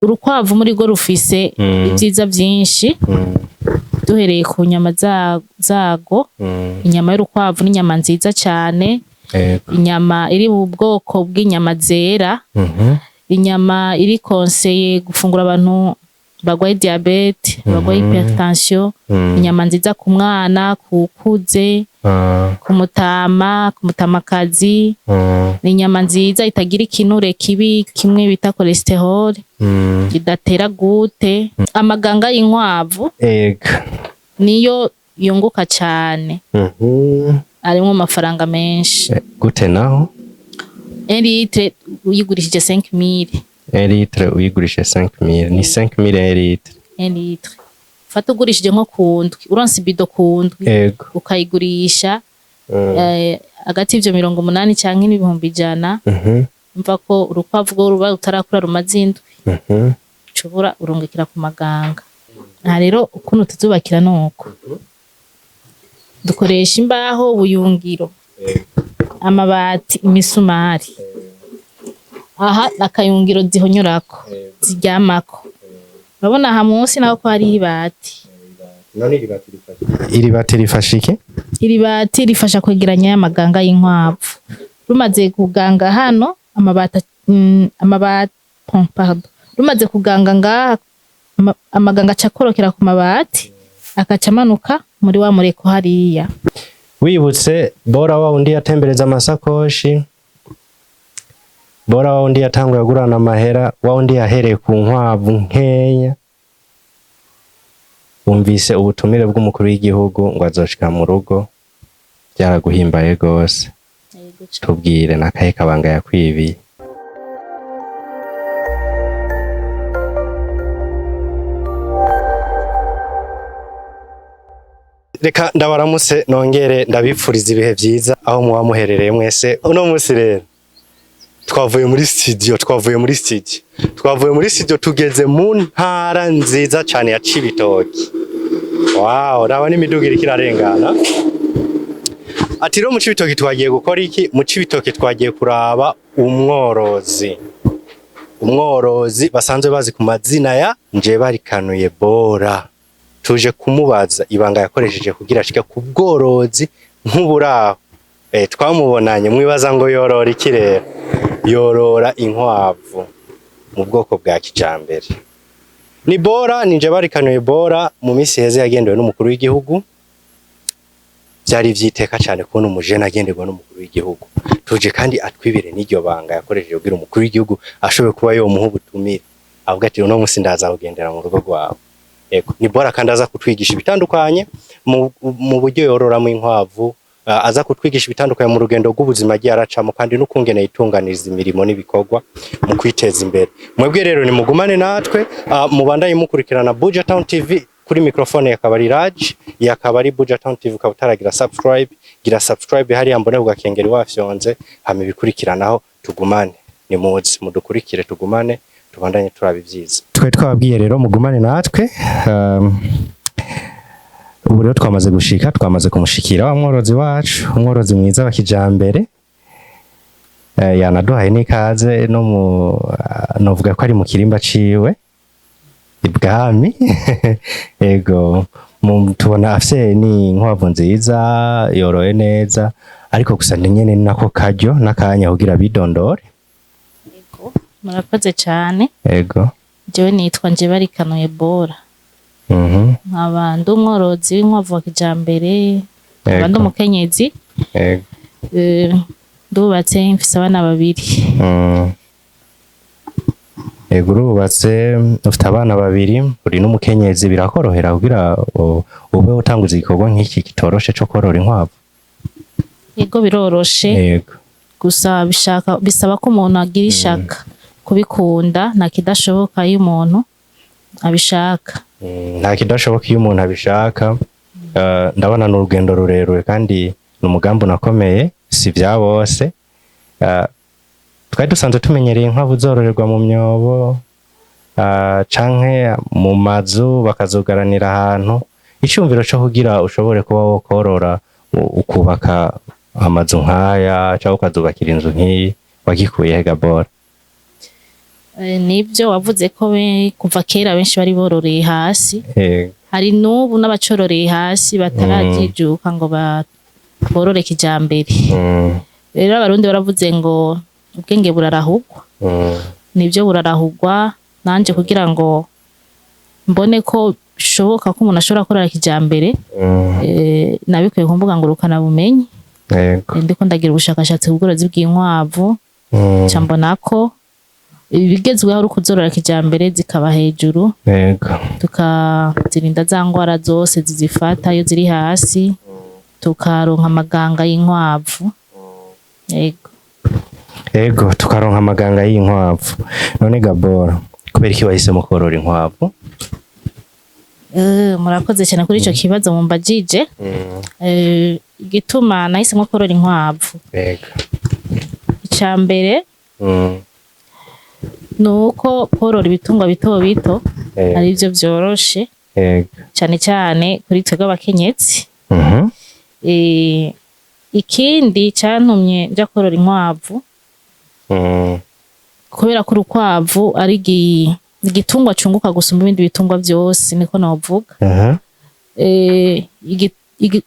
Urukwavu muri rwo rufise ibyiza byinshi, duhereye ku nyama zago. Inyama y'urukwavu n'inyama nziza cyane, inyama iri mu bwoko bw'inyama zera, inyama iri conseillée gufungura abantu bagwaye diabète, bagwaye hypertension, inyama nziza ku mwana, ku ukuze, ku mutama, ku mutamakazi. Ni inyama nziza itagira ikinure kibi kimwe bita cholestérol, kidatera goutte. Amaganga y'inkwavu niyo yunguka cyane, arimwo amafaranga menshi. Gute naho? 1 litre uyigurishije 5000. 1 litre uyigurishe 5000, ni 5000 1 litre? 1 litre, fata ugurishije nko ku ndwi, uronse ibido ku ndwi, ukayigurisha hagati y'ivyo 80 canke n'100,000. Umva ko urukwavu rwo ruba rutarakura, rumaze indwi, ushobora urungikira ku maganga. Aha rero ukuntu tuzubakira nuko dukoresha imbaho, ubuyungiro, amabati, imisumari. Aha akayungiro zihonyorako, ziryamako. Urabona aha munsi naho ko hariho ibati. None iri bati rifasha iki? Iri bati rifasha kwegeranya ya maganga y'inkwavu. Rumaze kuganga hano amabati, amabati, oh, pardon, rumaze kuganga ngaha, amaganga aca akorokera ku mabati, akaca amanuka muri wa mureko hariya. Wibutse Bora wa undi yatembereza amasakoshi, Bora wa undi yatanguye agurana amahera, wa undi yahereye ku nkwavu nkeya, wumvise ubutumire bw'umukuru w'igihugu ngo azoshika mu rugo, byaraguhimbaye gose. Tubwire nakahe kabanga yakwibiye? Reka ndabaramutse, nongere ndabipfuriza ibihe byiza aho muba muherereye mwese. Uno munsi rero twavuye muri studio, twavuye muri studio, tugeze mu ntara nziza cyane ya Cibitoki. Wow, raba n'imiduga iriko irarengana. Ati rero mu Cibitoki twagiye gukora iki? Mu Cibitoki twagiye kuraba umworozi, umworozi basanzwe bazi ku mazina ya Njebarikanuye Bora. Tuje kumubaza ibanga yakoresheje kugira ashike ku bworozi nk'uburaho. Twamubonanye mwibaza ngo yorora iki? Rero yorora inkwavu mu bwoko bwa kijambere. Ni Bora, ni Njebarikanuye Bora. Mu minsi iheze yagendewe n'umukuru w'igihugu. Byari ivyiteka cyane kubona umujene agenderwa n'umukuru w'igihugu. Tuje kandi atwibire n'iryo banga yakoresheje kugira umukuru w'igihugu ashoboye kuba yomuha ubutumire, avuga ati: "Uno musi ndaza kugendera mu rugo rwawe." Ego, ni Bora kandi aza kutwigisha ibitandukanye mu buryo yororamo inkwavu, aza kutwigisha ibitandukanye mu rugendo rw'ubuzima agiye aracamo, kandi n'ukungene yitunganiriza imirimo n'ibikorwa mu kwiteza imbere. Mwebwe rero nimugumane natwe, mubandanye mukurikirana Buja Town TV. Kuri microphone yakaba ari Raj, yakaba ari Buja Town TV. Ukaba utaragira subscribe, gira subscribe hariya mbone ugakengeri wafyonze, hama ibikurikiranaho tugumane. Nimuze mudukurikire, tugumane, tubandanye turaba ibyiza twe twababwiye. Rero mugumane natwe. Ubu rero twamaze gushika, twamaze kumushikira wa mworozi wacu, umworozi mwiza wa kijambere. Yanaduhaye n'ikaze no mu novuga ko ari mu kirimba ciwe ibwami. Ego, tubona afise ni inkwavu nziza, yoroye neza, ariko gusa ni nyene ni nako karyo n'akanya kugira bidondore. Murakoze cyane. Ego. Jewe nitwa Njebarikanuye Bora, nkaba ndi umworozi w'inkwavu wa kijambere, nkaba ndi umukenyezi. Ndubatse, mfise abana babiri. Ego, urubatse, ufite abana babiri, uri n'umukenyezi. Birakorohera kugira ube utanguza igikorwa nk'iki kitoroshe co korora inkwavu? Yego, biroroshe. Gusa bishaka, bisaba ko umuntu agira ishaka kubikunda. Nta kidashoboka iyo umuntu abishaka. Nta kidashoboka iyo umuntu abishaka. Ndabona ni urugendo rurerure kandi ni umugambi unakomeye, si vya bose. Twari dusanzwe tumenyereye inkwavu zororerwa mu myobo, canke mu mazu bakazugaranira ahantu. Iciyumviro co kugira ushobore kuba wokorora, ukubaka amazu nk'aya canke ukazubakira inzu nk'iyi, wagikuye he Gabora? Nibyo wavuze ko kuva kera benshi bari bororeye hasi. Hari n'ubu n'abacororeye hasi batarajijuka ngo borore kijambere. Rero Abarundi baravuze ngo ubwenge burarahugwa. Nibyo, burarahugwa. Nanje kugira ngo mbone ko bishoboka ko umuntu ashobora korora kijambere, nabikuye ku mbuga ngurukanabumenyi. Ndiko ndagira ubushakashatsi ku bworozi bw'inkwavu, nca mbona ko ibigezweho ari ukuzorora kijambere, zikaba hejuru, tukazirinda za ngwara zose zizifata iyo ziri hasi, tukaronka amaganga y'inkwavu. Yego. Ego, tukaronka amaganga y'inkwavu. None Gabora, kubera iki wahisemo korora inkwavu? Murakoze cyane kuri ico kibazo mumbajije. Igituma nahisemo korora inkwavu, ica mbere ni uko korora ibitungwa bito bito arivyo vyoroshe, cane cane kuri twebwe abakenyezi. Ikindi cantumye nja korora inkwavu, kubera ko urukwavu ari igitungwa cunguka gusumba ibindi bitungwa vyose, niko novuga.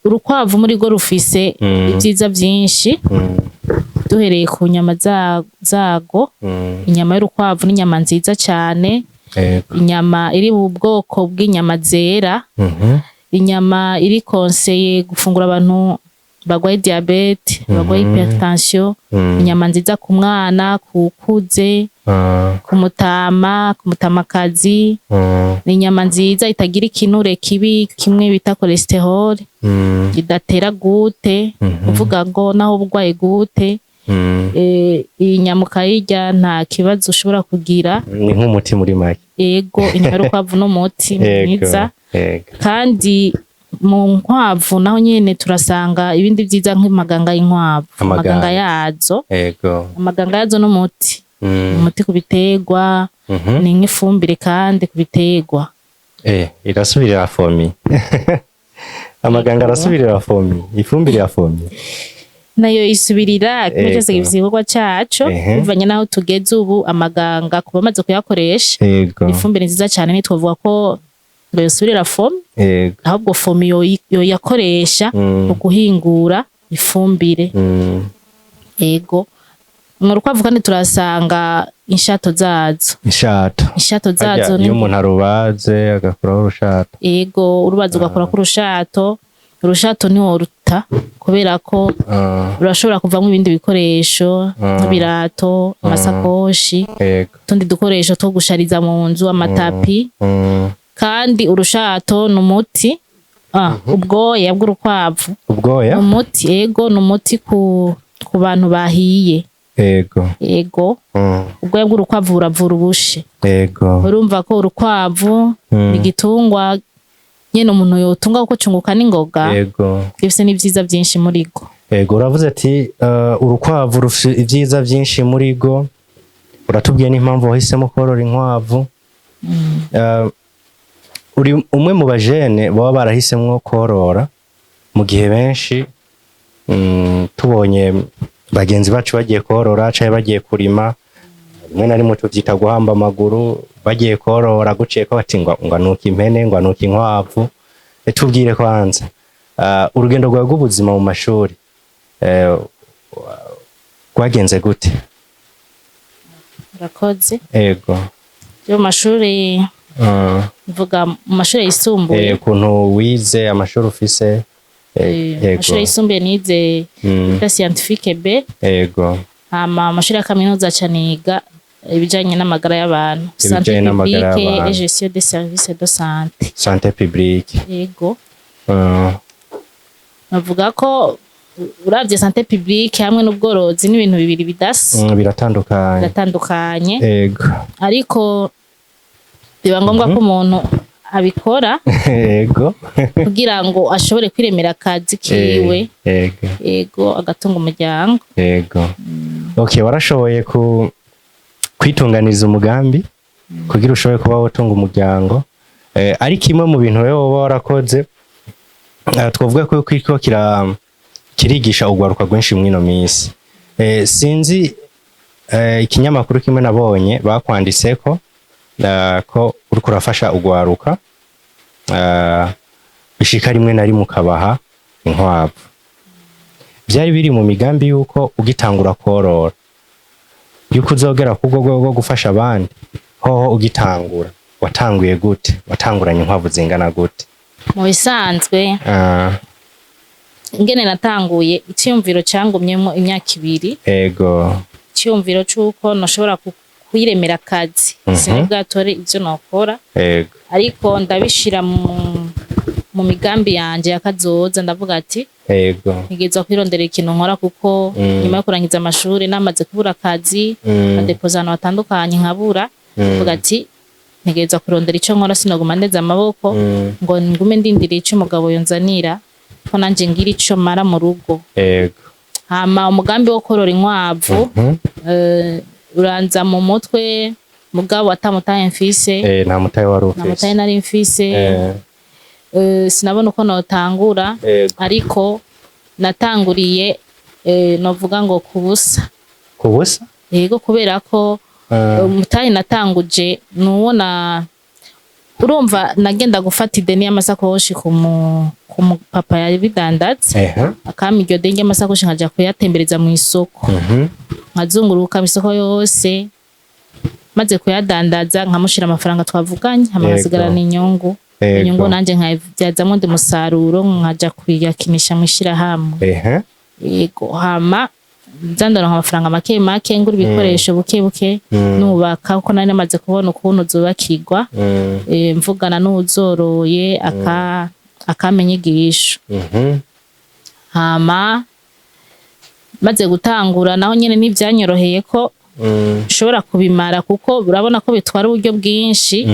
Urukwavu muri rwo rufise ivyiza vyinshi. Duhereye ku nyama zago, inyama y'urukwavu n'inyama nziza cane, inyama iri mu bwoko bw'inyama zera, inyama iri conseillée gufungura abantu bagwaye diabète, bagwaye hypertension, inyama nziza ku mwana, kukuze, ku mutama, ku mutamakazi. Ni inyama nziza itagira ikinure kibi kimwe bita cholestérol, idatera goutte. Kuvuga ngo naho uba urwaye goutte, iyi nyama ukayirya nta kibazo ushobora kugira. Ni nk'umuti muri make. Ego, inyama y'urukwavu n'umuti mwiza. Kandi mu nkwavu naho nyene turasanga ibindi vyiza nk'amaganga y'inkwavu. Amaganga. Amaganga yazo. Amaganga yazo n'umuti, umuti ku biterwa, ni nk'ifumbire kandi ku biterwa. Irasubirira fomi, amaganga arasubirira fomi, ifumbire ya fomi. Nayo isubirira kimwe cyose, gifise igikorwa caco, bivanye n'aho tugeze ubu. Amaganga ku bamaze kuyakoresha, ifumbire nziza cane. Ntitwovuga ko ngo yosubirira fomi, ahubwo fomi yoyakoresha mu guhingura ifumbire. Ego, mu rukwavu kandi turasanga inshato zazo. Inshato. Inshato zazo. Harya iyo umuntu arubaze agakuraho urushato? Ego, urubazo ugakurako urushato. Urushato ntiworuta kubera ko rurashobora kuvamwo ibindi bikoresho nk'ibirato, amasakoshi, utundi dukoresho two gushariza mu nzu, amatapi. Kandi urushato ni umuti, ubwoya bw'urukwavu. Ubwoya. Ni umuti, ego, ni umuti ku bantu bahiye. Ego. Ubwoya bw'urukwavu buravura ubushe. Urumva ko urukwavu ni igitungwa nyene umuntu yotunga kuko cunguka n'ingoga, gifise n'ivyiza vyinshi muri rwo. Ego, uravuze ati urukwavu rufite ibyiza byinshi muri rwo, uratubwiye n'impamvu wahisemo korora inkwavu. Uri umwe mu bajene baba barahisemwo korora mu gihe benshi, tubonye bagenzi bacu bagiye korora canke bagiye kurima, rimwe na rimwe tuvyita guhamba amaguru. Bagiye korora guciye ko bati ngo anuka impene, ngo anuka inkwavu. Tubwire kwanza, urugendo rwawe rw'ubuzima mu mashuri rwagenze gute? Urakoze. Yo mu mashuri, mvuga mu mashuri yisumbuye. Ukuntu wize, amashuri ufise. Amashuri yisumbuye nize bita scientifique B. Hama amashuri ya kaminuza ca niga ibijanye n'amagara y'abantu, santé Ibijanye n'amagara publique y'abantu. et gestion des services de santé. Santé publique. Yego. Bavuga ko uravye santé publique hamwe n'ubworozi n'ibintu bibiri bidasa. Biratandukanye. Biratandukanye. Ariko biba ngombwa ko umuntu abikora kugira ngo ashobore kwiremera akazi kiwe. Yego, agatunga umuryango. Yego, okay, warashoboye ku kwitunganiza umugambi kugira ushobore kuba wotunga umuryango. Ariko imwe mu bintu rero woba warakoze, twavuga ko kiriko kirigisha urwaruka rwinshi mw'ino minsi, sinzi. Ikinyamakuru kimwe nabonye bakwanditseko ko uriko urafasha ugwaruka, bishika rimwe na rimwe ukabaha inkwavu. Byari biri mu migambi yuko ugitangura korora yuko uzogera ku rwego rwo gufasha abandi? Hoho ugitangura watanguye gute? Watanguranye inkwavu zingana gute? Mu bisanzwe, ingene natanguye, iciyumviro cangumyemo imyaka 2. Iciyumviro c'uko noshobora kwiremera akazi. Sinari ivyo nokora, ariko ndabishira mu migambi yanje ya kazoza. Ndavuga ati ntegerezwa kwirondera ikintu nkora, kuko nyuma yo kurangiza amashuri namaze kubura akazi, nkadepoza ahantu hatandukanye nkabura. Ndavuga ati ntegerezwa kurondera ico nkora, sinoguma ndeze amaboko ngo ngume ndindiriye ico umugabo yonzanira, ko nanje ngira ico mara mu rugo. Hama umugambi wo korora inkwavu uranza mu mutwe, mugabo atamutahe mfise. Nta mutahe wari Nta ufise? mutahe nari mfise. Sinabona uko notangura, ariko natanguriye novuga ngo ku busa. Ku busa? Yego, kubera ko umutahe natanguje nuwo na urumva nagenda gufata ideni y'amasakoshi ku mu papa yabidandaza, akampa iryo deni ry'amasakoshi, nkaja kuyatembereza mu isoko, nkazunguruka mu isoko yose. Maze kuyadandaza nkamushira amafaranga twavuganye, hama nkasigarana inyungu. Inyungu nanje nkayivyazamwo undi musaruro, nkaja kuyakinisha mw'ishirahamwe. Yego, hama nza ndaronka amafaranga make make, ngura ibikoresho buke buke, nubaka, kuko nari namaze kubona ukuntu zubakirwa. Mvugana n'uwuzoroye akampa inyigisho. Hama maze gutangura, naho nyene ntivyanyoroheye ko nshobora kubimara, kuko urabona ko bitwara uburyo bwinshi.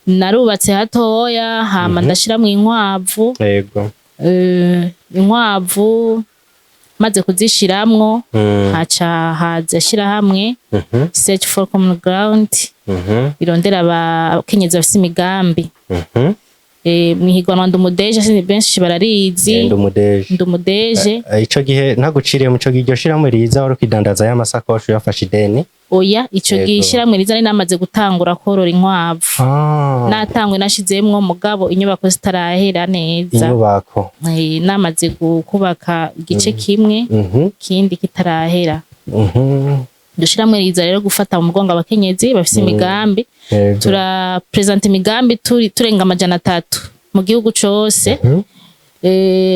Narubatse hatoya, hama ndashiramwo inkwavu. Inkwavu maze kuzishiramwo, haca haza ishirahamwe Search for Common Ground irondera abakenyezi bafise imigambi. Mw'ihiganwa Ndi Umudeje, benshi bararizi. Ndi Umudeje. Ndi Umudeje. Ico gihe ntaguciriye, muco gihe iryo shirahamwe riza wari ukidandaza y'amasakoshi, uyafashe ideni? Oya, ico gihe ishirahamwe riza nari namaze gutangura korora inkwavu. Natangwe nashizemwo, mugabo inyubako zitarahera neza. Inyubako. Namaze kubaka igice kimwe, ikindi kitarahera. Iryo shirahamwe riza rero gufata mu mugongo abakenyezi bafise imigambi. Turapresenta imigambi turenga 300 mu gihugu cose. Muri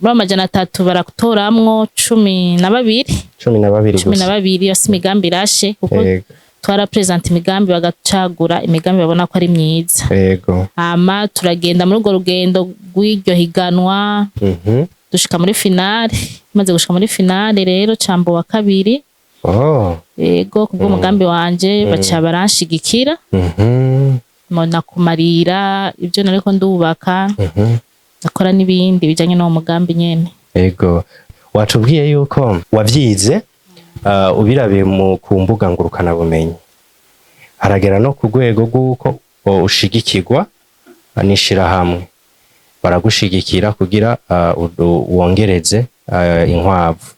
300 baratoramwo 12. 12? Cumi na Gusa? babiri bafise imigambi irashe, kuko twarapresenta imigambi, bagacagura imigambi babona ko ari myiza. Hama turagenda muri urwo rugendo rw'iryo higanwa, dushika muri finale. Maze gushika muri finale rero, cambo wa kabiri. Yego, kubw'umugambi wanje baca baranshigikira, mbona kumarira ibyo nariko ndubaka, ndakora n'ibindi bijanye n'uwo mugambi nyene. Yego, watubwiye yuko wavyize ubirabiye ku mbuga ngurukanabumenyi, haragera no ku rwego rw'uko ushigikirwa n'ishirahamwe, baragushigikira kugira wongereze inkwavu.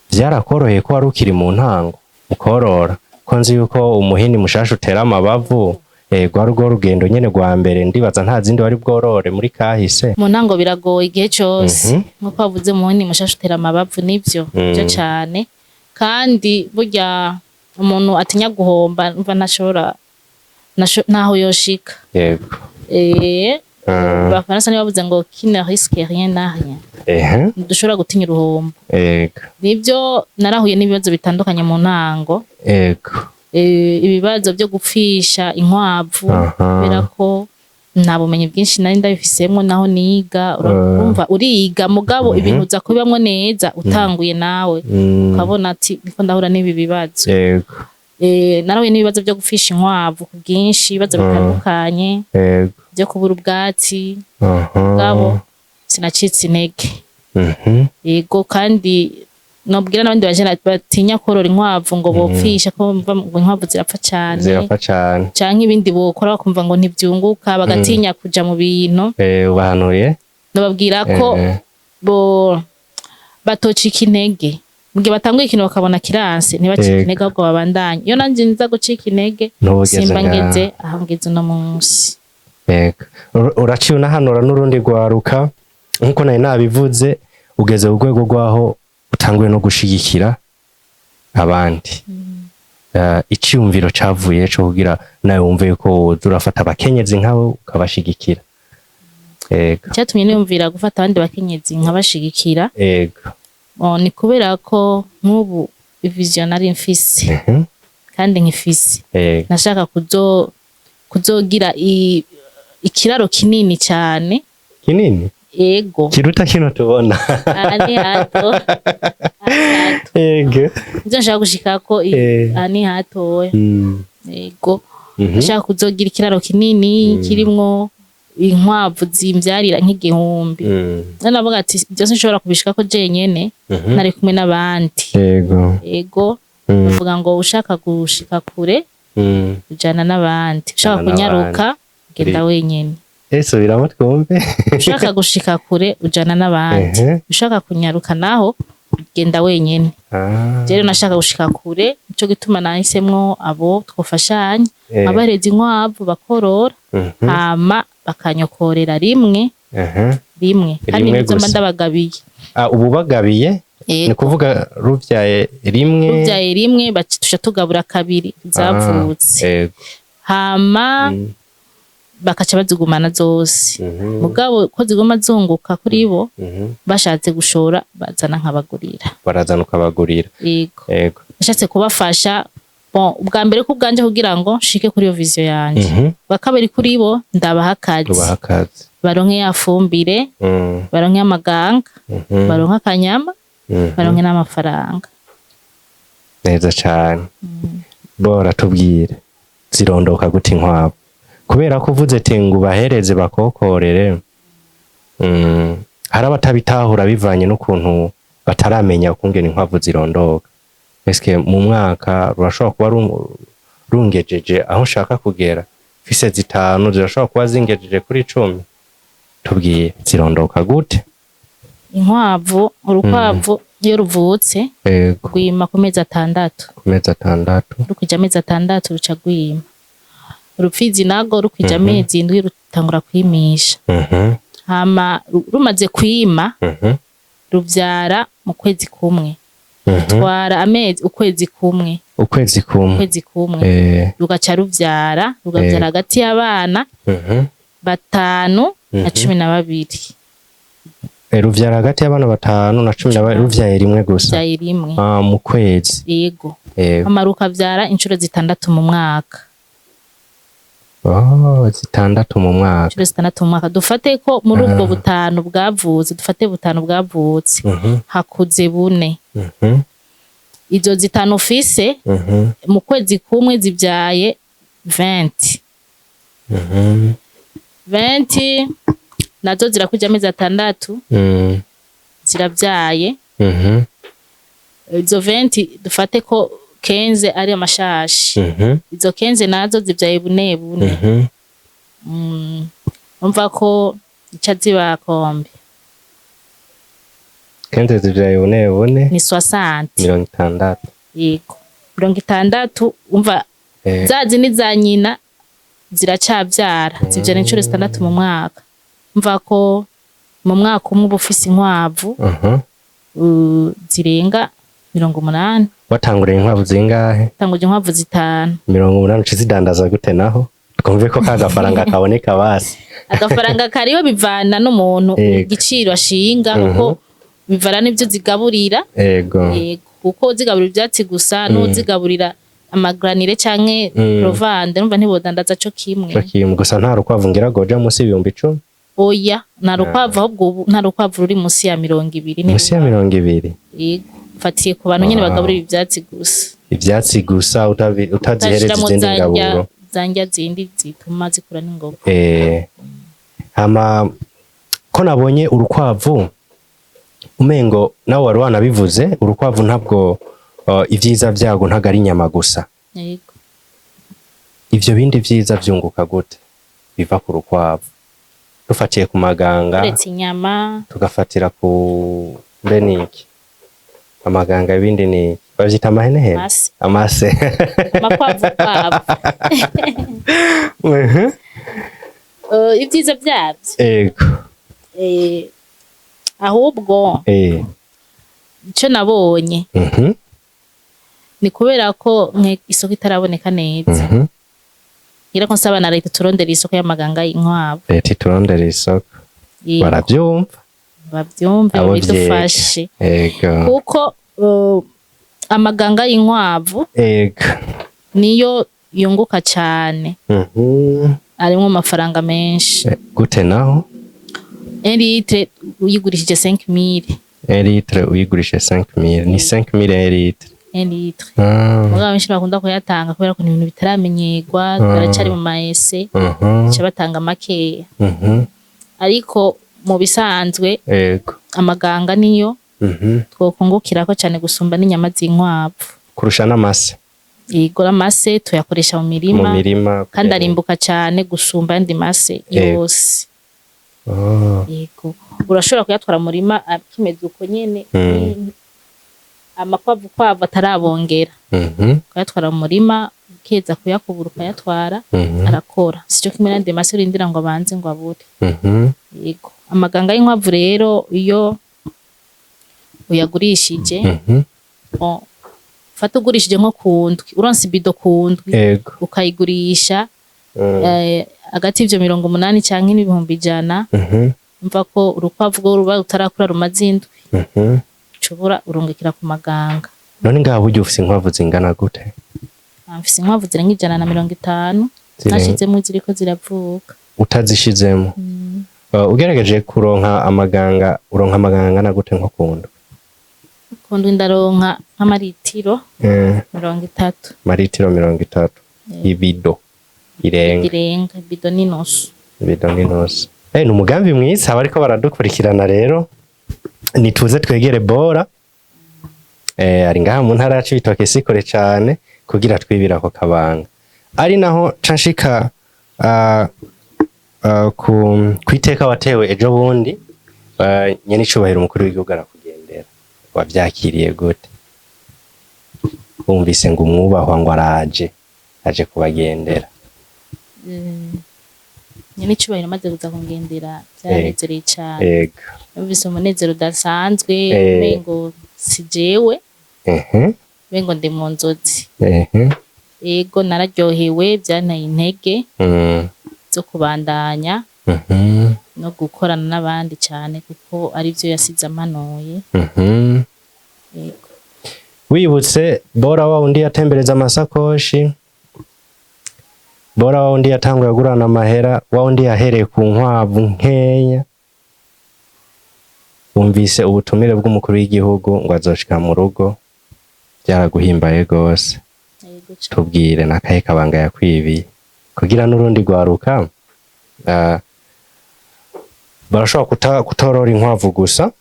Vyarakoroheye ko wari ukiri mu ntango ukorora? Ko nzi yuko umuhini mushasha utera amabavu, rwari rwo rugendo nyene rwa mbere, ndibaza nta zindi wari bworore muri kahise. Mu ntango biragoye igihe cose. Nkuko bavuze, muhini mushasha utera amabavu, nivyo byo cane. Kandi burya umuntu atinya guhomba, umva ntashobora ntaho yoshika. Abafaransa nibo bavuze ngo "Qui ne risque rien n'a rien". Ntidushobora gutinya uruhombo. Nibyo, narahuye n'ibibazo bitandukanye mu ntango. Ibibazo byo gupfisha inkwavu, kubera ko nta bumenyi bwinshi nari ndabifisemwo naho niga. Urumva uriga, mugabo ibintu uza kubibamwo neza utanguye nawe, ukabona ati niko ndahura n'ibi bibazo. Narahuye n'ibibazo byo gupfisha inkwavu ku bwinshi, ibibazo bitandukanye byo kubura ubwatsi, mugabo sinacitse intege. Yego, kandi nobwira n'abandi bajene batinya korora inkwavu ngo bopfisha, ko bumva ngo inkwavu zirapfa cane, Zirapfa cane. canke ibindi bokora bakumva ngo ntivyunguka, bagatinya kuja mu bintu. Ubahanuye? Nobabwira ko bo batocika intege. Mu gihe batanguye ikintu bakabona kiranse, ntibacike Yego. intege, ahubwo babandanye. Iyo nanje nza gucika intege, Ntubugeze simba ngaha. ngeze aho ngeze uno munsi. Yego. Uraciye unahanura n'urundi rwaruka. Nk'uko nari nabivuze, ugeze ku rwego rw'aho utanguye no gushigikira abandi. Iciyumviro cavuye co kugira nawe wumve yuko woza urafata abakenyezi nkawe ukabashigikira? Yego. Icyatumye niyumvira gufata abandi bakenyezi nkabashigikira, oh, ni kubera ko nk'ubu vision nari mfise kandi nkifise, nashaka kuzogira ikiraro kinini cyane. Kinini? Ego. Kiruta kino tubona? Aha ni hato. Aha ni hato. Nivyo nshaka gushikako. Aha ni hatoya. Ego. Nshaka kuzogira ikiraro kinini kirimwo inkwavu zimvyarira nk'igihumbi. None navuga ati byose nshobora kubishikako jenyene, nari kumwe n'abandi. Ego. Bavuga ngo ushaka gushika kure, ujana n'abandi. Ushaka Ujana kunyaruka, genda wenyene. Subiramo twumve. Ushaka gushika kure, ujana n'abandi. Ushaka kunyaruka naho, ugenda wenyene. Rero nashaka gushika kure, nico gituma nahisemwo abo twofashanya, abarezi inkwavu bakorora, hama bakanyokorera rimwe rimwe, kandi Rimwe nizo mba gusa. ndabagabiye. Ah, ubu bagabiye ni Yego. kuvuga ruvyaye rimwe? Rubyaye rimwe, tuca tugabura kabiri zavutse. Hama bakaca bazigumana zose. Mugabo ko ziguma zunguka kuri bo, bashatse gushora bazana nkabagurira. Barazana ukabagurira. Yego. Nashatse kubafasha, bon, ubwa mbere ku bwanje kugira ngo nshike kuri iyo vision yanje, ubwa kabiri kuri bo ndabaha akazi. Ubaha akazi. Baronke ya fumbire, baronke amaganga, baronke akanyama, baronke n'amafaranga. Neza cane. Bora tubwire, zirondoka gute inkwavu? Kubera ko uvuze ati ngo ubahereze bakokorere, hari abatabitahura bivanye n'ukuntu bataramenya ukungene inkwavu zirondoka. Eske mu mwaka rurashobora kuba rungejeje aho nshaka kugera? Mfise zitanu zirashobora kuba zingejeje kuri 10? Tubwiye, zirondoka gute? Inkwavu, urukwavu iyo ruvutse, rwima ku mezi 6. Ku mezi 6. Rukwije amezi 6 ruca rwima. Urupfizi nago rukwije amezi 7 rutangura kwimisha. Hama rumaze kwima, ruvyara mu kwezi kumwe. Twara amezi, ukwezi kumwe. Ukwezi kumwe. Ukwezi kumwe. Rugaca ruvyara, rugavyara hagati y'abana 5 na 12. Ruvyara hagati y'abana 5 na 12, ruvyaye rimwe gusa? Ruvyaye rimwe. Ah, mu kwezi. Yego. Hama rukavyara inshuro 6 mu mwaka. Oh, 6 mu mwaka. Inshuro 6 mu mwaka. Dufate ko muri ubwo butanu bwavutse, dufate butanu bwavutse, hakuze bune. Izo 5 ufise, mu kwezi kumwe zivyaye 20. 20 nazo zirakwije amezi 6, ziravyaye. Izo 20, dufate ko 15 ari amashashi. Izo 15 nazo zivyaye bune bune. Umva ko ica ziba kombe? 15 zivyaye bune bune. Ni 60. 60. Yego, 60, umva. Za zindi za nyina ziracavyara, zivyara inshuro 6 mu mwaka. Umva ko mu mwaka umwe uba ufise inkwavu zirenga 80. Watanguriye inkwavu zingahe? Tanguje inkwavu 5. 80, uca uzidandaza gute naho? Twumve ko ka gafaranga kaboneka basi. Agafaranga kariho, bivana n'umuntu, igiciro ashinga, kuko bivana n'ivyo zigaburira. Yego, kuko zigaburira ivyatsi gusa n'uzigaburira amagranire canke provande, numva ntibodandaza co kimwe. Co kimwe gusa, nta rukwavu ngira goja munsi y'10,000. Oya, nta rukwavu, ahubwo ubu nta rukwavu ruri munsi ya 20. Munsi ya 20? Yego, mfatiye ku bantu nyene bagaburira ivyatsi gusa. Ivyatsi gusa, utazihereza utashiramwo izindi za ndya, ngaburo. za ndya zindi zituma zikura n'ingoga. Hama ko nabonye urukwavu umengo nawe wari wanabivuze, urukwavu ntabwo ivyiza vyago ntabwo ari inyama gusa. Yego. Ivyo bindi vyiza vyunguka gute biva ku rukwavu, dufatiye ku maganga, Uretse inyama? tugafatira ku mbe niki? Amaganga, ibindi ni bavyita amahenehene? Amase. Amase. Amakwavu kwavu. Ibyiza byabyo, ahubwo icyo nabonye ni kubera ko isoko itaraboneka neza. Ngira ko nsaba na leta turondera isoko y'amaganga y'inkwavu. Leta iturondera isoko. Yego. Baravyumva. Bavyumve, abo bidufashe. Kuko amaganga y'inkwavu niyo yunguka cyane, arimwo amafaranga menshi. Gute naho? Un litre uyigurishije 5000. Un litre uyigurishe 5000, ni 5000 un litre? Un litre. Ah. Mugabo benshi bakunda kuyatanga kubera ko ni ibintu bitaramenyerwa, baracari mu maese, baca batanga makeya. Ariko mu bisanzwe amaganga niyo twokungukirako cyane gusumba n'inyama z'inkwavu. Kurusha n'amase? Yego, amase tuyakoresha mu mu mirima, mirima. Kandi arimbuka cyane gusumba ayandi mase yose. Yego, urashobora kuyatwara mu murima akimeze uko nyene, amakwavu kwavu atarabongera, ukayatwara mu murima, ukeza kuyakubura ukayatwara, arakora. Sico kimwe n'andi mase urindira ngo abanze ngo abure. Yego, amaganga y'inkwavu rero iyo uyagurishije, fata ugurishije nko ku ndwi, uronse ibido ku ndwi, ukayigurisha hagati y'ivyo 80 canke n'100,000, umva ko urukwavu rwo ruba rutarakura, rumaze indwi, ucubura urungikira ku maganga. None ngaha burya ufise inkwavu zingana gute? Ah, mfise inkwavu zirenga 150. Nashizemwo ziriko ziravuka. Utazishizemo. Ugerageje kuronka amaganga, uronka amaganga angana gute nko ku ndwi? Ku ndwi ndaronka nk'amaritiro 30. Maritiro 30, ibido irenga? Irenga, ibido n'inusu. Ibido n'inusu. Ni umugambi mwiza. Abariko baradukurikirana rero, nituze twegere Bora. Ari ngaha mu ntara ya Cibitoke, si kure cane, kugira twibire ako kabanga. Ari naho ca nshika ku kwiteka watewe ejo bundi, nyene icubahiro umukuru w'igihugu arakugendera. Wavyakiriye gute wumvise ngo umwubahwa ngo araje, aje kubagendera? Nyene icubahiro amaze kuza kungendera, byaranezereye cane. Numvise umunezero udasanzwe, umengo si jewe, umengo ndi mu nzozi. Ego, nararyohewe, byanteye intege zo kubandanya no gukorana n'abandi cyane, kuko arivyo yasize amanuye. Yego. Wibutse Bora wa undi yatembereza amasakoshi, Bora wa undi yatanguye agurana amahera, wa undi yahereye ku nkwavu nkeya, wumvise ubutumire bw'umukuru w'igihugu ngo azoshika mu rugo, byaraguhimbaye gose. Yego cane. Tubwire nakahe kabanga yakwibiye kugira n'urundi rwaruka, barashobora kutorora inkwavu gusa,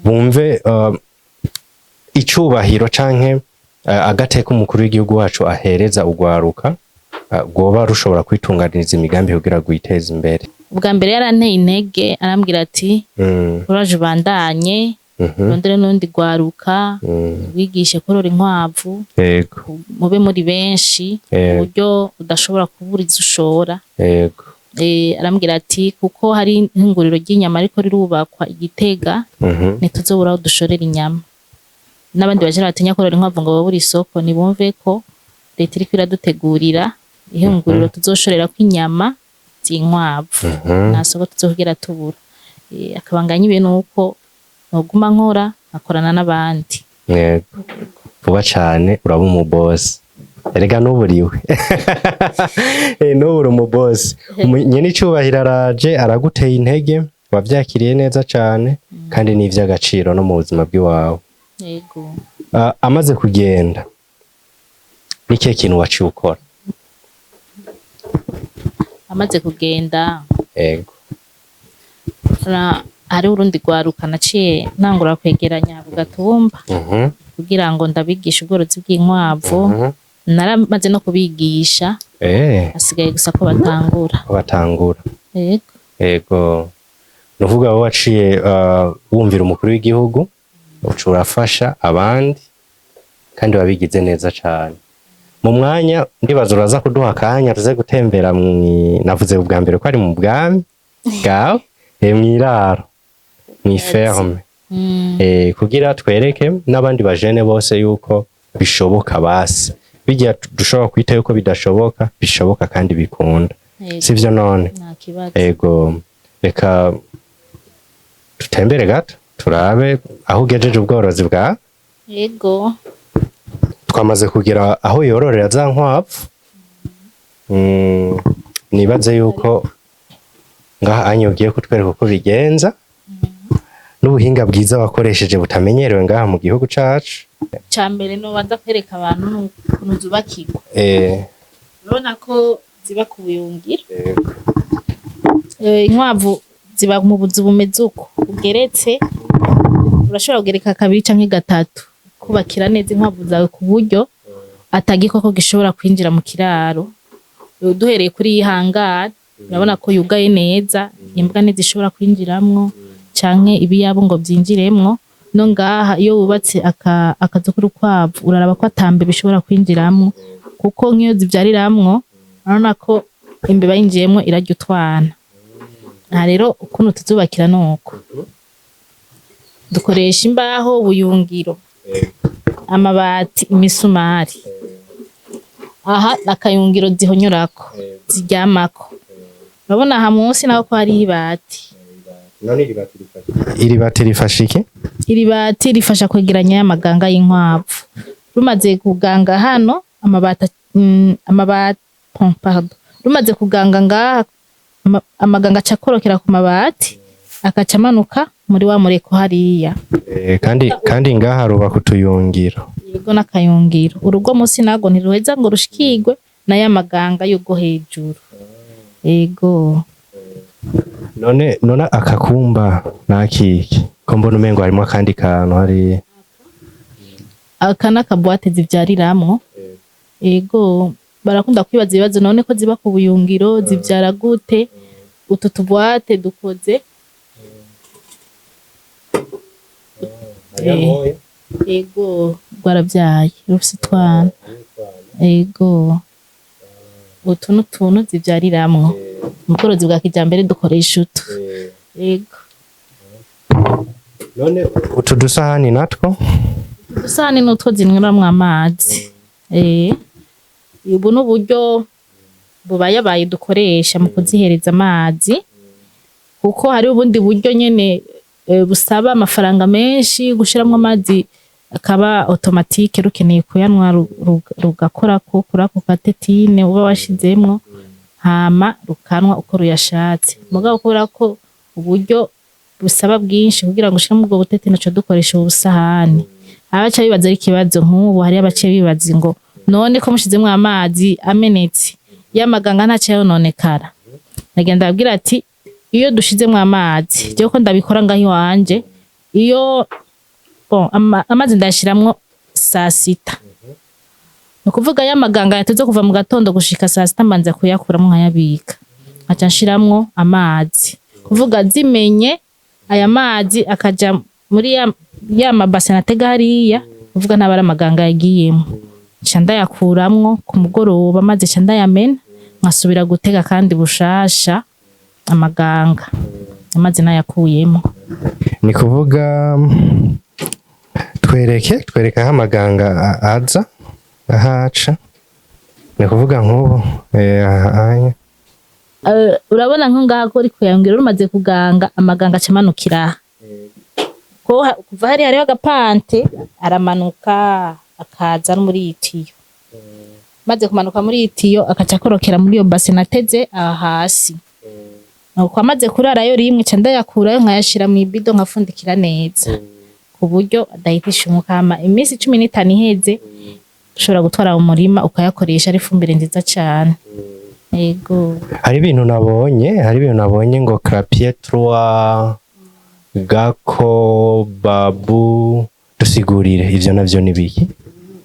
bumve icubahiro canke agateka umukuru w'igihugu wacu ahereza urwaruka, rwoba rushobora kwitunganiriza imigambi kugira rwiteze imbere. Ubwa mbere yaranteye intege, arambwira ati: "Uraje ubandanye, urondere n'urundi rwaruka, wigishe korora inkwavu, mube muri benshi, ku buryo udashobora kubura izo ushora." Arambwira ati kuko hari ihinguriro ry'inyama ariko rirubakwa i Gitega, ntituzobura aho dushorera inyama. N'abandi bajene batinya korora inkwavu ngo babure isoko, nibumve ko leta iriko iradutegurira ihinguriro tuzoshorerako inyama z'inkwavu, nta soko tuzokigera tubura. Akabanga nyibe nuko noguma nkora, nkakorana n'abandi. Yego, vuba cane uraba umubosi. Erega n'uburiwe, n'ubu uri umubosi. Nyene icubahiro araje araguteye intege, wavyakiriye neza cane, kandi ni ivy'agaciro no mu buzima bw'iwawe. Yego. Amaze kugenda, ni ikihe kintu waciye ukora? Amaze kugenda, hariho urundi rwaruka naciye ntangura kwegeranya ku gatumba kugira ngo ndabigishe ubworozi bw'inkwavu. Naramaze no kubigisha, hasigaye gusa ko batangura. Ko batangura. Yego. Yego, nuvuga wowe waciye wumvira umukuru w'igihugu. Uca urafasha abandi kandi wabigize neza cane. Mu mwanya ndibaza uraza kuduha akanya tuze gutembera navuze ubwa mbere ko ari mu bwami bwawe, mw'iraro, mw'iferme, kugira twereke n'abandi bajene bose yuko bishoboka. Basi bijya dushobora kwita yuko bidashoboka, bishoboka kandi bikunda. Yego. Sivyo none? Nta kibazo. Ego, reka dutembere gato turabe aho ugejeje ubworozi bwa. Yego. Twamaze kugera aho yororera za nkwavu. Nibaze yuko ngaha anye ugiye kutwereka uko bigenza n'ubuhinga bwiza wakoresheje butamenyerewe ngaha mu gihugu cacu. Ca mbere nobanza kwereka abantu ni ukuntu zubakirwa. Urabona ko ziba ku buyungiro. Inkwavu ziba mu buzu bumeze uko bugeretse. Urashobora kugereka kabiri canke gatatu, kubakira neza inkwavu zawe ku buryo atagikoko gishobora kwinjira mu kiraro. Duhereye kuri iyi hangari, urabona ko yugaye neza, imbwa ntizishobora kwinjiramwo canke ibiyabo ngo vyinjiremwo. No ngaha iyo wubatse akazu k'urukwavu, uraraba ko ata mbeba ishobora kwinjiramwo, kuko nk'iyo zivyariramwo urabona ko imbeba yinjiyemwo irarya utwana. Aha rero ukuntu tuzubakira nuko dukoresha imbaho, ubuyungiro, amabati, imisumari. Aha akayungiro zihonyorako, ziryamako. Urabona aha munsi naho ko hariho ibati. None iri bati rifasha iki? Iri bati rifasha kwegeranya ya maganga y'inkwavu. Rumaze kuganga hano amabati, amabati, bon, pardon, rumaze kuganga ngaha, amaganga aca akorokera ku mabati, akaca amanuka muri wa mureko hariya. Kandi ngaha rubaka utuyungiro. Yego, n'akayungiro. Urugo munsi nago ntiruheza ngo rushikirwe na ya maganga y'ubwo hejuru. Yego. None aka kumba nakiki ko mbona umengo harimo akandi kantu hariya? Aka n'akaboîte zivyariramwo. Yego, barakunda kwibaza ibibazo: none ko ziba ku buyungiro zivyara gute? Utu tuboîte dukoze, yego, rwaravyaye, rufise utwana. Yego, utu n'utuntu zivyariramwo. Mu bworozi bwa kijambere dukoresha utu. Yego. None utu dusahani natwo? Udusahani n'utwo zinyweramwo amazi. Ubu n'uburyo bubayabaye dukoresha mu kuzihereza amazi, kuko hari ubundi buryo nyene busaba amafaranga menshi, gushiramwo amazi akaba automatique, rukeneye kuyanywa rugakorako kuri ako katétine uba washizemwo, hama rukanwa uko ruyashatse. Mugabo kubera ko uburyo busaba bwinshi kugira ngo ushiremo ubwo butétine, uca dukoresha ubu busahani. Abaca bibaza ari ikibazo nk'ubu, hariyo abaciye bibaza ngo: none ko mushizemwo amazi amenetse, ya maganga ntaca yononekara? Nagenda ndababwira ati: iyo dushizemwo amazi, jewe ko ndabikora ngaho iwanje, iyo bon, amazi ndayashiramwo saa sita, ni ukuvuga ya maganga yatuze kuva mu gatondo gushika saa sita, mbanza kuyakuramwo nkayabika, nkaca nshiramwo amazi. Kuvuga zimenye aya mazi akaja muri ya mabase natega hariya, kuvuga ntaba ari amaganga yagiyemo, nca ndayakuramwo ku mugoroba, maze nca ndayamena, nkasubira gutega kandi bushasha amaganga, amazi nayakuyemo. Ni kuvuga twereke aho amaganga aza ahaca. Ni kuvuga nk'ubu aha. Urabona nko ngaha ko uri kuyangiro, rumaze kuganga, amaganga aca amanukira aha. Ko kuva hariya hariho agapante, aramanuka akaza no muri iyi tiyo. Maze kumanuka muri iyi tiyo, akaca akorokera muri iyo base nateze aha hasi. Nuko amaze kurarayo rimwe, ca ndayakurayo nkayashira mw'ibido, nkafundikira neza ku buryo adahitisha umwuka. Hama iminsi 15 iheze, ushobora gutwara mu murima ukayakoresha, ari ifumbire nziza cane. Yego. Hari ibintu nabonye ngo clapier 3, gako, babu. Dusigurire ivyo navyo ni biki?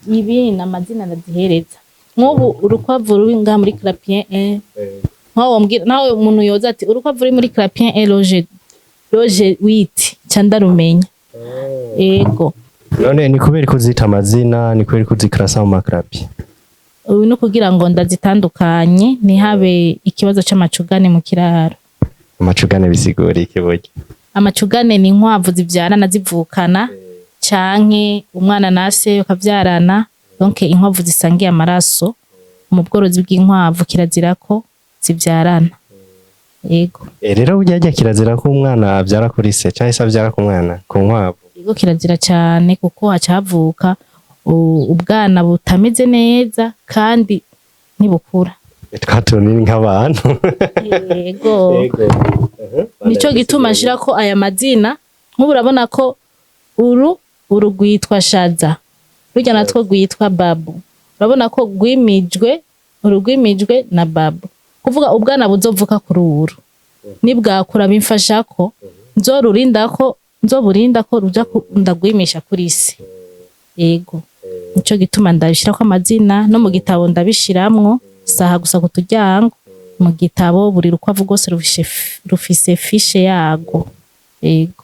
Ibi ni amazina ndazihereza. Nk'ubu urukwavu ruri ngaha muri clapier 1, nkaho wombwira nawe umuntu yoza ati: urukwavu ruri muri clapier 1 loge 8, ca ndarumenya. Ego. None ni kubera ko uzita amazina, ni kubera ko uzikarasa mu makrapi? Ubu ni ukugira ngo ndazitandukanye, ntihabe ikibazo c'amacugane mu kiraro. Amacugane bisigura iki burya? Amacugane ni inkwavu zivyarana zivukana, canke umwana na se bakavyarana, donc inkwavu zisangiye amaraso. Mu bworozi bw'inkwavu kirazira ko zivyarana. Yego. Rero burya harya kirazira ko umwana avyara kuri se canke se avyara ku mwana ku nkwavu? Yego, kirazira cane, kuko haca havuka ubwana butameze neza kandi ntibukura. Twa tunini nk'abantu. Yego. Nico gituma nshirako aya mazina. Nk'ubu urabona ko uru rwitwa Shaza, rurya natwo rwitwa Babu. Urabona ko rwimijwe, uru rwimijwe na Babu, kuvuga ubwana buzovuka kuri uru nibwakura bimfasha ko nzorurinda, ko nzoburinda ko ruja ndagwimisha kuri se. Yego, nico gituma ndabishirako amazina, no mu gitabo ndabishiramwo, saha gusa ku turyango. Mu gitabo buri rukwavu rwose rufise fiche yago. Yego.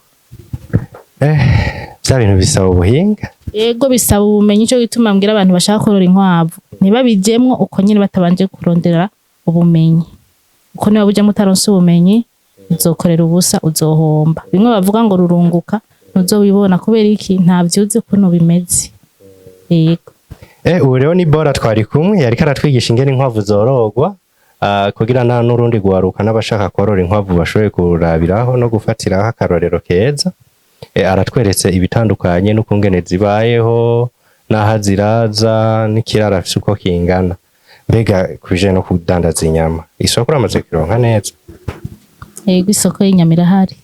Vya bintu bisaba ubuhinga. Yego, bisaba ubumenyi. Ico gituma mbwira abantu bashaka korora inkwavu ntibabijemwo uko nyene batabanje kurondera ubumenyi, uko niba bujamwo utaronse ubumenyi uzokorera ubusa, uzohomba. Bimwe bavuga ngo rurunguka, ntuzobibona. Kubera iki? Ntavyuzi ukuntu bimeze. Yego. Ubu rero ni Bora twari kumwe, yariko aratwigisha ingene inkwavu zorogwa, kugira nta n'urundi gwaruka n'abashaka korora inkwavu bashoboye kurabiraho no gufatiraho akarorero keza. Aratweretse ibitandukanye n'ukungene zibayeho, n'aho ziraza, n'ikiraro afise uko kingana. Mbega kubijanye no kudandaza inyama, isoko uramaze kuronka neza? Yego, isoko y'inyama irahari.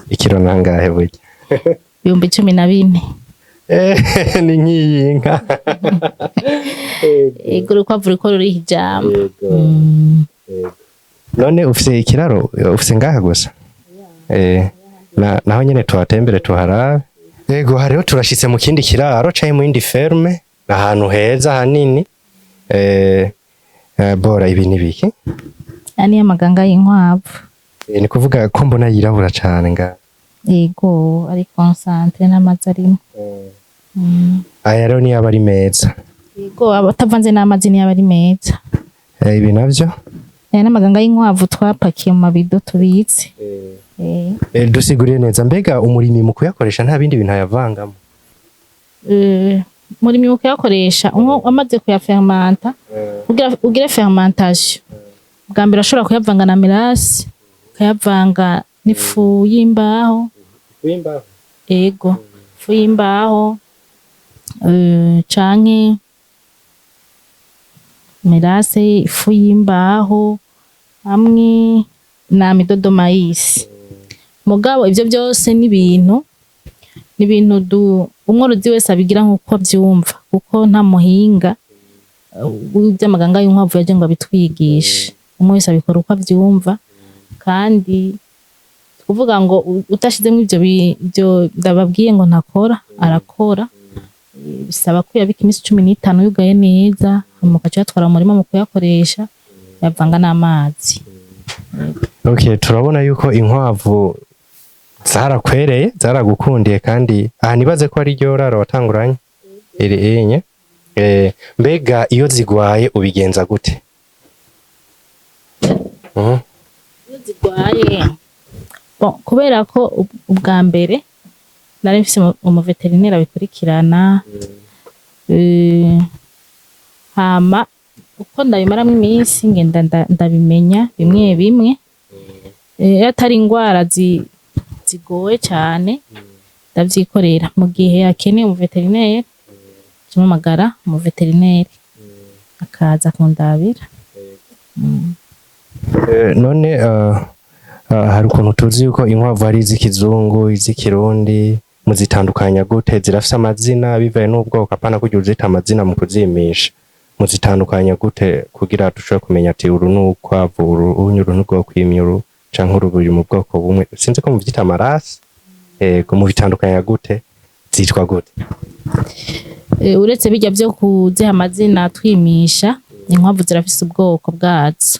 Ikiro nangahe burya? 14,000. Ni nk'iyinka. Yego, urukwavu ruriko ruriha ijambo. None ufise ikiraro ufise ngaha gusa? Naho nyene tuhatembere tuharabe. Yego, hariho turashitse mu kindi kiraro canke mu yindi ferme, ahantu heza hanini. Bora, ibi ni biki? Aya niyo amaganga y'inkwavu. Ni kuvuga ko mbona yirabura cane ngaha. Yego, ari concentré n'amazi arimo. Aya rero niyo aba ari meza. Yego, aba atavanze n'amazi niyo aba ari meza. Ibi navyo? Aya n'amaganga y'inkwavu twapakiye mu mabido tubitse. Dusiguriye neza, mbega umurimyi mu kuyakoresha nta bindi bintu ayavangamo? Umurimyi mu kuyakoresha, nko amaze kuyafermanta, kugira ugire fermentation, bwa mbere urashobora kuyavanga na mélasse, ukayavanga n'ifu y'imbaho. Ego, ifu y'imbaho, canke mélasse, ifu y'imbaho hamwe na amidon de maïs. Mugabo ivyo vyose ni ibintu umworozi wese abigira nk'uko avyumva, kuko nta muhinga w'ivy'amaganga y'inkwavu yaje ngo abitwigishe. Umwe wese abikora uko avyumva, kandi kuvuga ngo utashizemwo ivyo ndababwiye ngo ntakora, arakora. Bisaba ko uyabika iminsi 15 yugaye neza, hama ugaca uyatwara mu murima. Mu kuyakoresha uyavanga n'amazi. Okay, turabona yuko inkwavu zarakwereye, zaragukundiye, kandi aha nibaze ko ari ryo raro watanguranye iri enye. Mbega iyo zigwaye ubigenza gute? Iyo zigwaye, bon, kubera ko ubwa mbere nari mfise umuveterineri abikurikirana, hama uko ndabimaramwo iminsi ngenda ndabimenya bimwe bimwe. Iyo atari ingwara zigoye cane ndavyikorera. Mu gihe akeneye umuveterineri, mpamagara umuveterineri akaza kundabira. None hari ukuntu tuzi yuko inkwavu ari iz'ikizungu, iz'ikirundi, muzitandukanya gute? Zirafise amazina bivaye n'ubwoko, apana kugira uzita amazina mu kuzimisha. Muzitandukanya gute kugira dushobore kumenya ati uru ni urukwavu, uru unyu, uru ni ubwoko imyuru, canke uru buri mu bwoko bumwe? Sinzi ko muvyita amarasi. Ego, mubitandukanya gute? Zitwa gute? Uretse bijya vyo kuziha amazina twimisha, inkwavu zirafise ubwoko bwazo.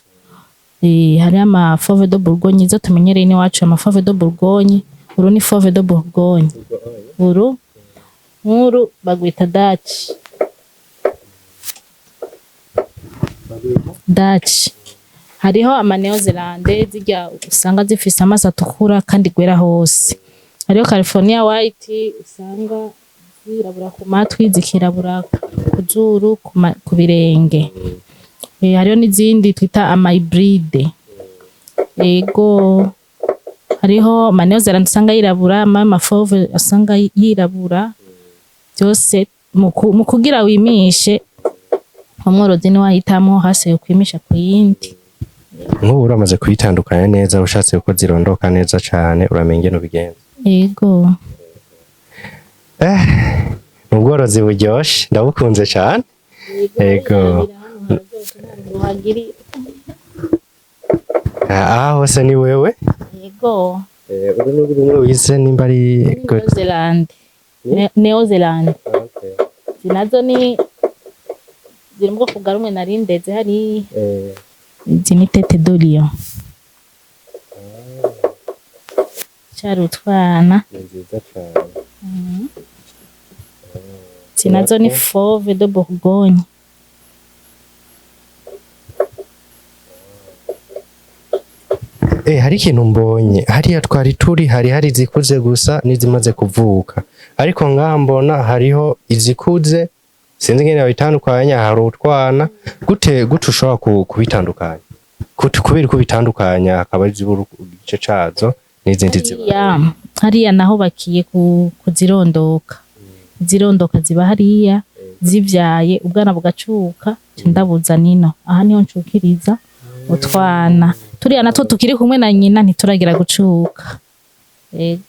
Hariho ama fauve de Bourgogne, izo tumenyereye n'iwacu, ama fauve de Bourgogne. Uru ni Fauve de Bourgogne. Uru nkuru bagwita Dutch. Dutch. Hariho ama Neozelande zirya usanga zifise amaso atukura kandi gwera hose. Hariho California White usanga zirabura ku matwi, zikirabura ku zuru, ku birenge. Hariho n'izindi twita ama hybride. Ego, hariho ama Neozelande usanga yirabura, ama Fauve usanga yirabura. Byose mu kugira wimishe, umworozi niwe ahitamwo hasi yokwimisha ku yindi. Nk'ubu uramaze kuyitandukanya neza, ushatse ko zirondoka neza cane, uramenya ingene ubigenza. Ego. Ni ubworozi buryoshe, ndabukunze cane. Ego. Aha hose ni wewe? Ego. Uru ni rumwe wize nimba ari Neozelande. Neozelande. Izi nazo ni ziri mu bwoko bwa rumwe nari ndeze hari. Izi ni Tête de Lion. Cari utwana. Ni nziza cane. Izi nazo ni Fauve de Bourgogne. Hari ikintu mbonye hariya twari turi, hari izikuze gusa n'izimaze kuvuka, ariko ngaha mbona hariho izikuze, sinzi ingene babitandukanya. Hari utwana gute gute ushobora kubitandukanya? Kubera kubitandukanya hakaba ari izibura igice cazo n'izindi ziba Hariya naho bakiye kuzirondoka. Izirondoka ziba hariya zivyaye ubwana bugacuka, nca ndabuza nino. Aha niho ncukiriza utwana. Turiya natwo tukiri kumwe na nyina ntituragira gucuka. Ego.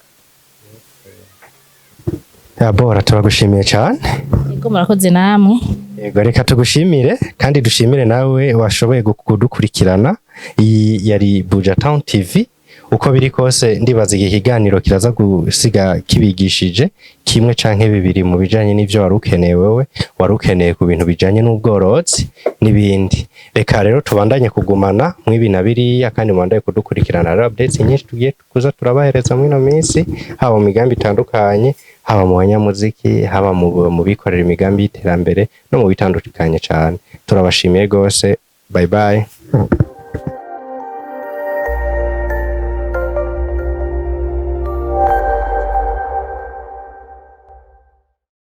Ya Bora, turagushimiye cane. Ego, murakoze namwe. Yego, reka tugushimire kandi dushimire nawe washoboye kudukurikirana. Iyi yari Buja Town TV. Uko biri kose ndibaza iki kiganiro kiraza gusiga kibigishije kimwe canke bibiri mu bijanye n'ivyo wari ukeneye, wewe wari ukeneye ku bintu bijanye n'ubworozi n'ibindi. Reka rero tubandanye kugumana mw'ibi na biriya, kandi mubandanye kudukurikirana. Rero updates nyinshi tugiye kuza turabahereza mw'ino minsi, haba mu migambi itandukanye, haba mu banyamuziki, haba mu bikorera imigambi y'iterambere no mu bitandukanye cane. Turabashimiye gose. Bye bye.